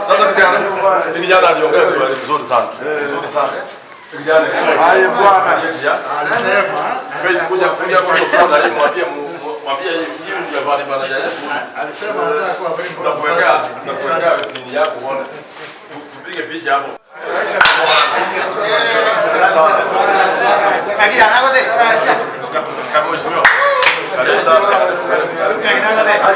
Sasa kijana, kijana aliongea Kiswahili vizuri sana. Vizuri sana. Kijana. Haya bwana. Alisema Faith kuja kuja kwa hii mwambie mwambie hii ndio bali bana ya. Alisema anataka kuwa very Nitakuwekea nitakuwekea nini yako uone. Tupige picha hapo. Karibu mheshimiwa. Karibu sana. Karibu karibu.